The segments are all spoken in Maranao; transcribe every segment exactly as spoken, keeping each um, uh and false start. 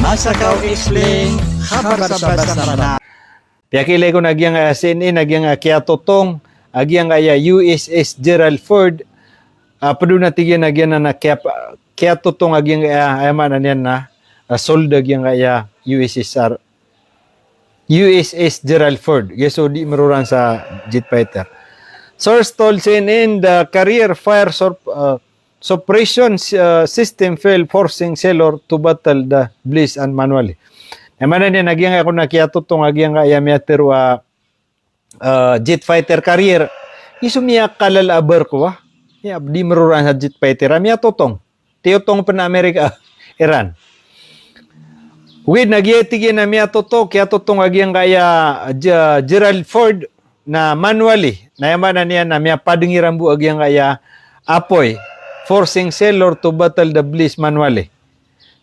Asakaw Explain, khabar sa basa Mranaw. Piyakiilay ko na giyangkaya C N N, na giyangkaya kiyatotong a giyangkaya U S S Gerald Ford. Ah, pd on a tig iyan a giyanan a kiyap-, kiyatotong a giyangkaya, aya maana niyan na, ah, sold a giyangkaya U S S R, U S S Gerald Ford. Giya so di maroran sa jet fighter. Source told C N N the carrier fire sur-, ah, suppression, uh, system failed, forcing sailor to battle the blizzard manually. Aya maana niyan na giyangkaya kon a kiyatotong a giyangkaya miyatharo a, uh, jet fighter carrier. Giya so miyakalala a barko a, iya, di maroran sa jet fighter a miyatotong. Tiyotong pn a Amerika, Iran. Ogaid na giya tig iyan a miyatotong, kiyatotong a giyangkaya Ge-, Gerald Ford na manually. Na aya maana niyan na miyapadng iran bo a giyangkaya apoy, forcing sailor to battle the blaze manually.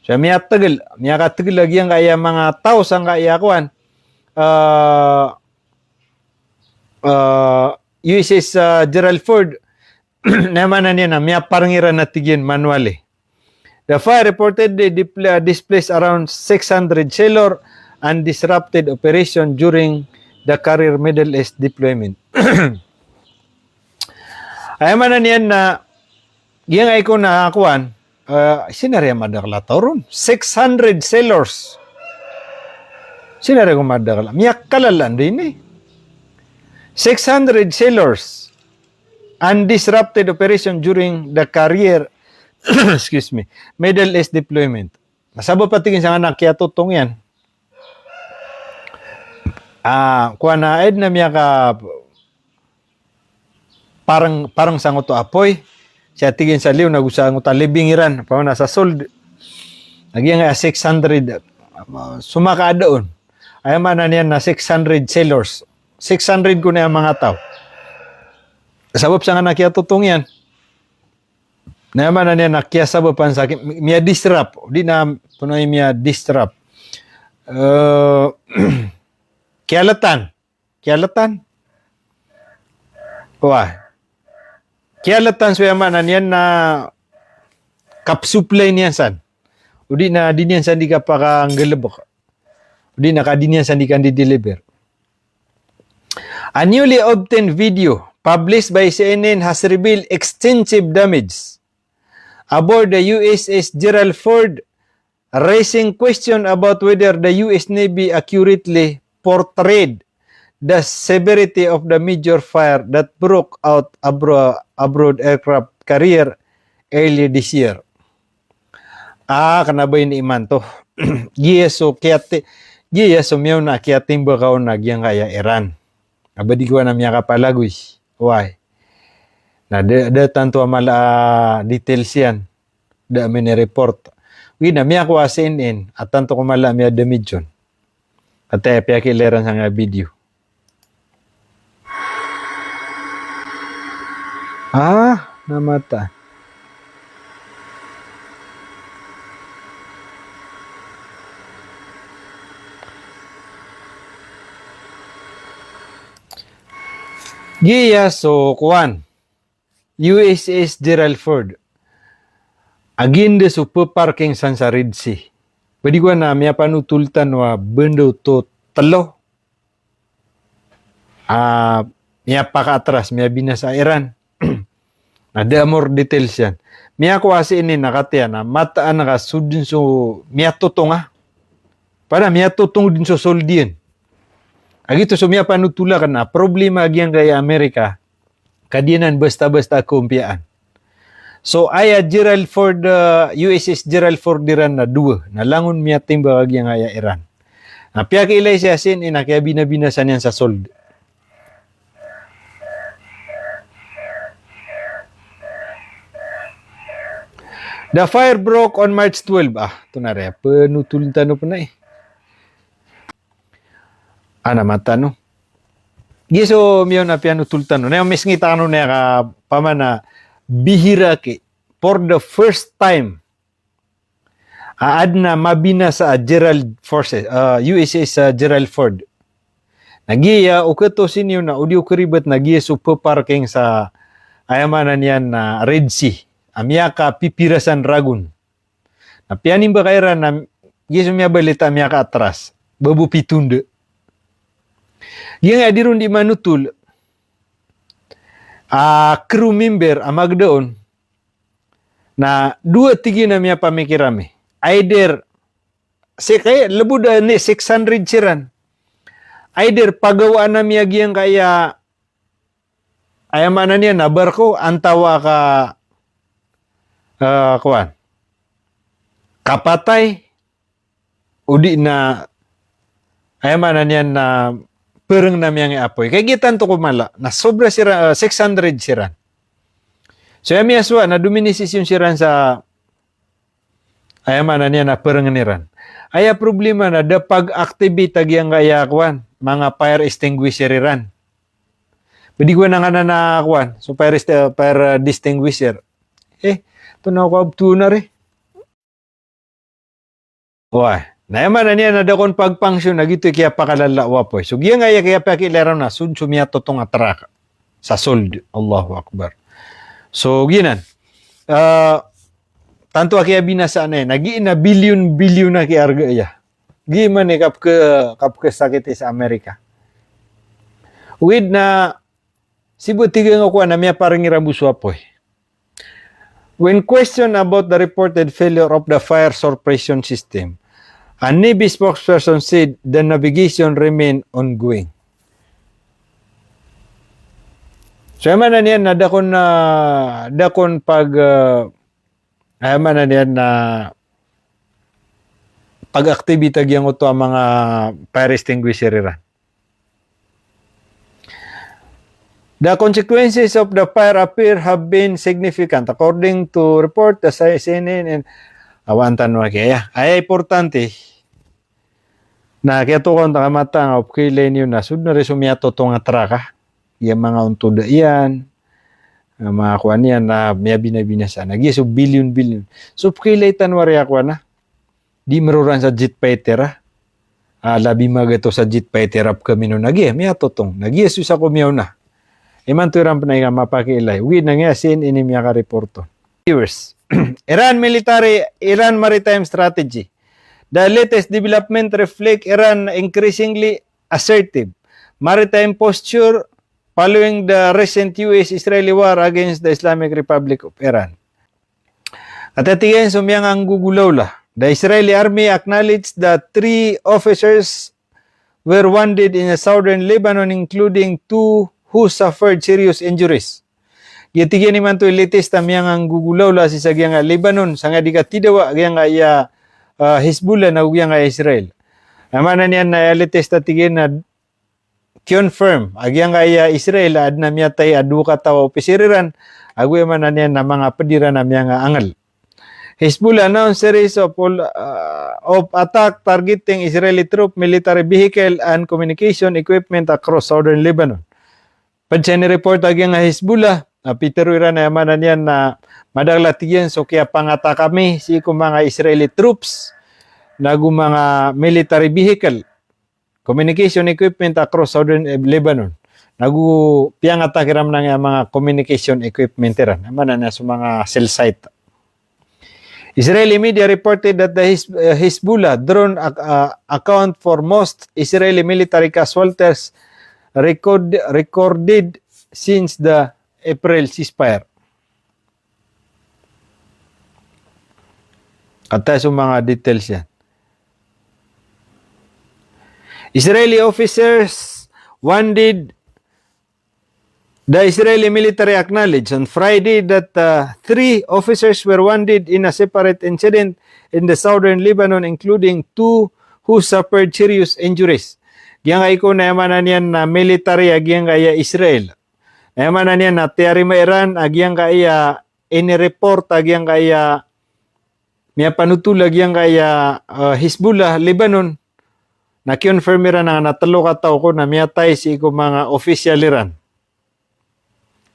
So miyatgl, miyakatgl a giyangkaya manga taw sangkaya kowan, ah, ah, U S S, ah, Gerald Ford, na aya maana niyan na miyaparng iran a tig iyan manually. The fire reportedly dipl-, uh, displaced around six hundred sailor and disrupted operation during the carrier Middle East deployment. Aya maana niyan na giyangkai kon a kowan, uh, sii na riya madakl a taw ron. Six hundred sailors. Sii na riya kon madakl a, miyakalala anda ini. Six hundred sailors and disrupted operation during the carrier, excuse me, Middle East deployment. Na sabap a tig iyan sa nganan a kiyatotong iyan, ah, kowan a aya na miyaka parng, parng sangkoto a apoy. Sii a tig iyan sa liyo na go sangkoto a libing iran, paman a sa sold. Lagid aya six hundred, ah, so makaada on. Aya maana niyan na six hundred sailors. Six hundred kon a manga taw. Sabap sa nganan a kiyatotong iyan. Na aya maana niyan na kiyasabapan sa ki-, miya-disrupt. Di na pn a miya-disrupt. Eh, kiyaltan. Kiyaltan. Wah. Kiyaltan so aya maana niyan na kapsupply niyan san. O di na di niyan san di kapakanggalbk. O di na ka di niyan san di kandi-deliver. A newly obtained video published by C N N has revealed extensive damage aboard the U S S Gerald Ford, raising question about whether the U S Navy accurately portrayed the severity of the major fire that broke out abro-, aboard aircraft carrier earlier this year. Ah, kna ba ini imanto. Giya so kiyati-, giya so miyaona a kiyatimbaka on a giyangkaya Iran. A ba di ko ana miyakapalagoy. Why? Na da, da tanto a mala a details iyan. Da a mini-report. Wi na miyakowa a C N N, a tanto ko mala a miyadamage on. Ati a piyakiilay ran sangkaya video. Ah, na mataan. Giya so kowan. U S S Gerald Ford. A giya anda so pparking san sa Red Sea. Ba di ko ana miyapanotol tano a bndaw oto tlo a miyapakaatras, miyabinasa a Iran. Na da a more details iyan. Miyakowa a C N N na katii na mataan ka so dn so miyatotong a. Pada miyatotong dn so sold iyan. A giyoto so miyapanotol akn a problema a giyangkaya Amerika. Ka di anan basta-basta a kaompiyaan. So aya Gerald Ford, uh, U S S Gerald Ford iran na dowa, na langon miyatimbaka giyangkaya Iran. Na piyakiilay sii a C N N a kiyabinabinasa niyan sa sold. The fire broke on March twelve. Ah, oto na riya pnotol tano pn ai. Ana mataan o. Giya so miyaona a piyanotol tano. Na aya misngit akn on na aya ka pamana bihira ki, for the first time a adn a mabinasa a Gerald forces, ah, U S S, ah, Gerald Ford. Na giya o khato sii niyo na o di o kharibat na giya so pparking sa aya maana niyan na Red Sea. A miyakapipira san ragon. Na piyanimbaka iran na Giya so miyabalita a miyakaatras. Ba bo pito nda. Giyangkaya di ron di manotol a crew member a magda on na dowa, tig iyan, a miyapamikir ami. Either, sii kay, lbod a ni six hundred siran. Either pagawaan ami a giyangkaya, aya maana niyan na barko, antawaa ka, eh, kowan, kapatay, odi na, aya maana niyan na pereng na miyangi apoy. Kay giya tanto ko mala, na sobra sira, eh, six hundred siran. So, aya miyasowa na dominisisyon siran sa, aya maana niyan na pereng iran. Aya problema na da pag-activate a giyangkaya kowan, manga fire extinguisher iran. Pwede ko na nga na, na kowan, so fire, est-, fire, eh, distinguisher. Eh, to na ko abto na ri. Wah, na aya maana niyan na da kon pag-function na giyoto i kiyapakalala o apoy. So, giyangkaya kiyapakiilay ron na so, so miyatotong a truck sa sold. Allahu Akbar. So, giyanan. Ah, tanto a kiyabinasa na iyan. Na giya na bilyon-bilyon a kiyarga iyan. Giya man i kapke-, kapkesakiti sa Amerika. Ogaid na sii bo, tig iyan, ko kowan a miyapareng iran bo so apoy. When questioned about the reported failure of the fire suppression system, a Navy spokesperson said the investigation remain ongoing. So, aya maana niyan na da kon, ah, da kon pag, ah, aya maana niyan na pag-activate a giyangkoto a manga fire extinguisher iran. The consequences of the fire appear have been significant, according to report the C N N and, awan tano a kiya. Aya importante na kiyatokawan ta ka matang a o pkailay niyo na so den a ri so miyatotong a truck a, iya manga ontoda iyan, a manga kowan iyan na miyabinabinasa. Na giya so bilyon-bilyon. So pkailay tano a ri a kowan a di meroran sa jet fighter a, a, labi magatos a jet fighter a pkamino, na giya miyatotong. Na giya so isa ko miyaona. Imanto iran pen a ika mapakiilay. Ogaid na giya C N N i miyakareport on. Viewers. Iran military, Iran maritime strategy. The latest development reflect Iran increasingly assertive maritime posture following the recent U S-Israeli war against the Islamic Republic of Iran. Katii, tig iyan, so miyanganggogolawla. The Israeli army acknowledged that three officers were wounded in southern Lebanon, including two who suffered serious injuries. Giya, tig iyan, imanto i latest a miyanganggogolawla sii sa giyangkaya Lebanon, sangkai di katidawa giyangkaya, ah, Hezbollah na giyangkaya Israel. Aya maana niyan na aya latest a, tig iyan, na confirm a giyangkaya Israel a aden a miyatay a dowa kataw a officer iran, ago aya maana niyan na manga ped iran a miyangaangel. Hezbollah announced series of all, uh, of attack targeting Israeli troop, military vehicle, and communication equipment across southern Lebanon. Ped sa inireport a giyangkaya Hezbollah a pitharo iran a aya maana niyan na madakl a, tig iyan, so kiyapangattack ami sii ko manga Israeli troops nago manga military vehicle, communication equipment across southern, eh, Lebanon. Nago piyangattack iran manga, manga communication equipment iran. Aya maana niyan so manga cell site. Israeli media reported that the Hez-, uh, Hezbollah drone ac-, uh, account for most Israeli military casualties record-, recorded since the April ceasefire. Katii so manga details iyan. Israeli officers wounded. The Israeli military acknowledged on Friday that, uh, three officers were wounded in a separate incident in the southern Lebanon, including two who suffered serious injuries. Giyangkai kon aya maana niyan na military a giyangkaya Israel. Aya maana niyan na tiyarima iran a giyangkaya inireport a giyangkaya miyapanotol a giyangkaya, eh, Hezbollah Lebanon, na kinonfirm iran a na telo kataw kon a miyatay sii ko manga official iran.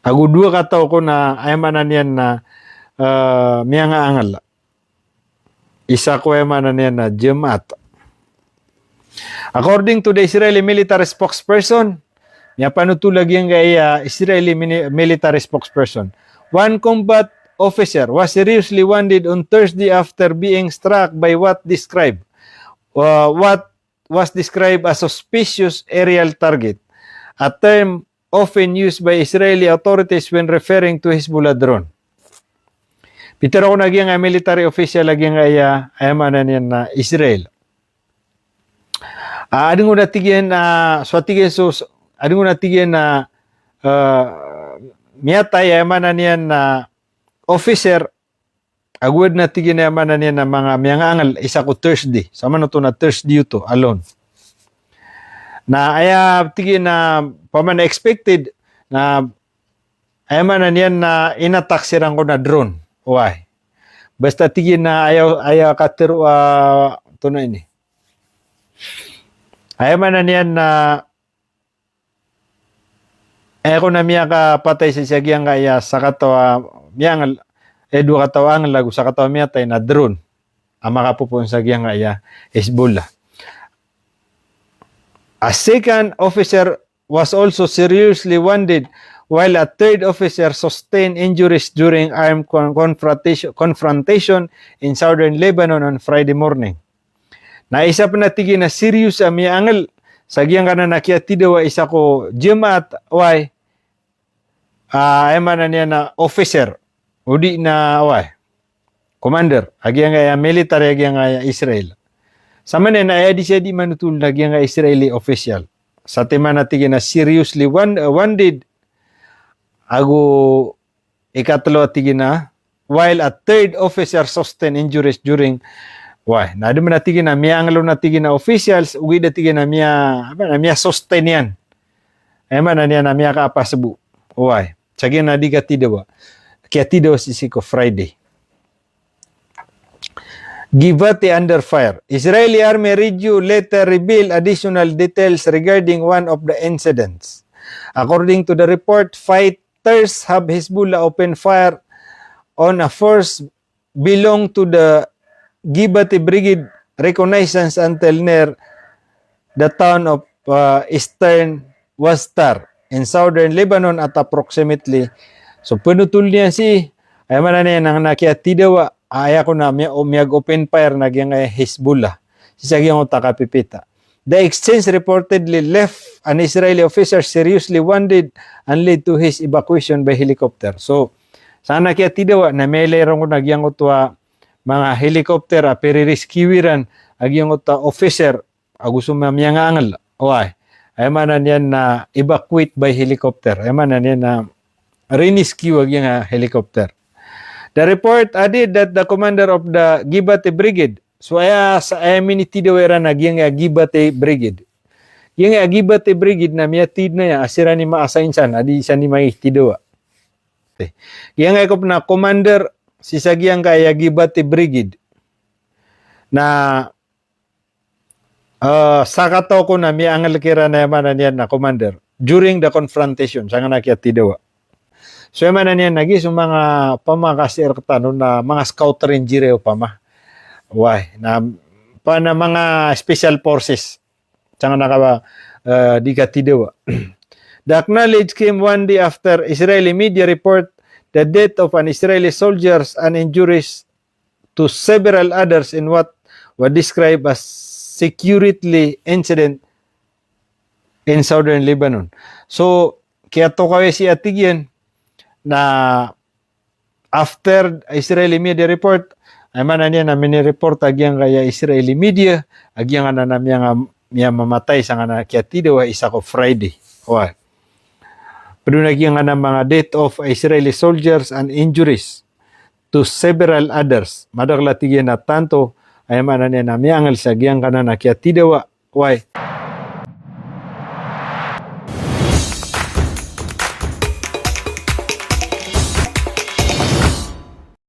Ago dowa kataw kon a aya maana niyan na, eh, miyangaangel. Isa ko aya maana niyan na jemaat. According to the Israeli military spokesperson, miyapanotol a giyangkaya Israeli mini-, military spokesperson, one combat officer was seriously wounded on Thursday after being struck by what described uh, what was described as suspicious aerial target, a term often used by Israeli authorities when referring to Hezbollah drone. Pitharo kon a giyangkaya military official a giyangkaya, aya maana niyan na Israel. Ah, adn on a tig iyan, ah, so a tig iyan so, so, adn on a tig iyan na, ah, miyatay, aya maana niyan na officer, ago adn a tig iyan a aya maana niyan na manga miyangangl isa ko Thursday. Sa maana oto na Thursday oto, alone. Na aya tig iyan na opama na expected na aya maana niyan na inattack siran ko na drone. Oway. Basta tig iyan na aya, aya katharo, ah, oto na ini. Aya maana niyan na aya kon a miyakapatay sii sa giyangkaya sakataw a miyangl, eh, dowa kataw a angl ago sakataw a miyatay na drone a makapopoon sa giyangkaya Hezbollah. A second officer was also seriously wounded, while a third officer sustained injuries during armed con-, confrontation, confrontation in southern Lebanon on Friday morning. Na isa pn a tig iyan a serious a miyaangl sa giyangkanan a kiyatidawa isa ko Jemaat, oway, ah, aya maana niyan na officer, odi na, oway, commander a giyangkaya military a giyangkaya Israel. Sa maana niyan na aya di siya di manotol na giyangkaya Israeli official. Satiman a tig iyan a seriously wound-, wounded, ago ikatlo a tig iyan a, while a third officer sustained injuries during, oway, na adn man a tig iyan a miyaangl on a tig iyan a officials, ogaid a tig iyan a miya, opama na miya-sustain iyan. Aya maana niyan na miyakaapas bo. Oway. Sa giyanan a di katidawa. Kiyatidawa sii ko Friday. Givati under fire. Israeli army radio later revealed additional details regarding one of the incidents. According to the report, fighters have Hezbollah open fire on a force belong to the Givati Brigade reconnaissance until near the town of, uh, Eastern Wastar in southern Lebanon at approximately. So, pnotol iyan sii, aya maana niyan na kiyatidawa, aya kon a miya-, o miyag-open fire na giyangkaya Hezbollah sii sa giyangkoto a kapipita. The exchange reportedly left an Israeli officer seriously wounded and led to his evacuation by helicopter. So, sangkanan a kiyatidawa na miyailay ron a giyangkoto a manga helicopter a piri-rescue iran a giyangkoto a officer ago so manga miyangangl. Oway. Aya maana niyan na evacuate by helicopter. Aya maana niyan na riniscue a giyangkaya helicopter. The report added that the commander of the Givati Brigade, so aya sa, aya minitidawa iran a giyangkaya Givati Brigade. Giyangkaya Givati Brigade na miyatid na aya a siran i ma-assign san, a di san i maitidawa. Okay. Giyangkaya ko pn a commander sii sa giyangkaya Givati Brigade na, eh, sakataw kon a miyaangl kiran a aya maana niyan na commander during the confrontation, sangkanan a kiyatidawa. So aya maana niyan na giya so manga opama ka sii rktano na manga scout ranger opama. Oway, na, opama na manga special forces. Sangkanan a ka, eh, di katidawa. The acknowledge came one day after Israeli media report the death of an Israeli soldiers and injuries to several others in what was described as security incident in southern Lebanon. So, kiyatokawi sii a tig iyan na after Israeli media report, aya maana niyan na minireport a giyangkaya Israeli media a giyangkanan a miyanga-, miyamamatay sangkanan a kiyatidawa isa ko Friday. Oway. Pd on a giyangkanan a manga death of Israeli soldiers and injuries to several others. Madakl a tig iyan a tanto, aya maana niyan na miyaangl sa giyangkanan a kiyatidawa. Oway.